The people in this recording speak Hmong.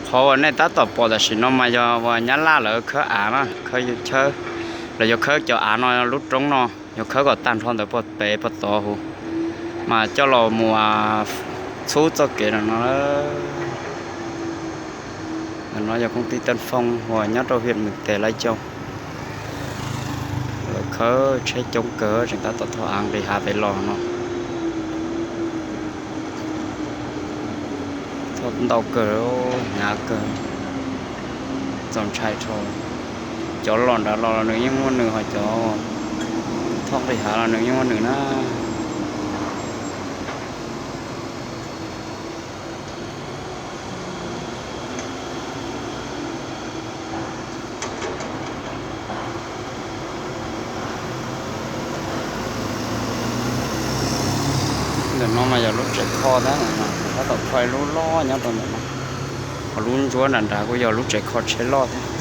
Qhov uas nej tab tom pom tam sim no mas yog uas Nyab Laj lawv khawb av na, khawb, los yog khawb cov av no lub roob no, yog khawb kom tag nrho ntawd puag pem puag tod huv, mas coj los mus txhub txoj kev no no. Ntawm no yog koob tij Taj Foob uas nyob rau hiam Mws Tes Laiv Caug. Lawv khawb tsheb coob kawg, tseem tab tom thauj av nqis hav pem los no. Thauj ntau kawg, hnyav kawg, txaus ntshai rau. Cov los nrad los los nws yeej muaj nws, ho cov thauj nqis hav los nws yeej muaj nws na. Ntawm no mas yog lub tsev kho thiab, tab tom kho ib lub loj nyob rau ntawm no. Ho lub ntsuab nram nrad kuj yog lub tsev kho tsheb loj thiab.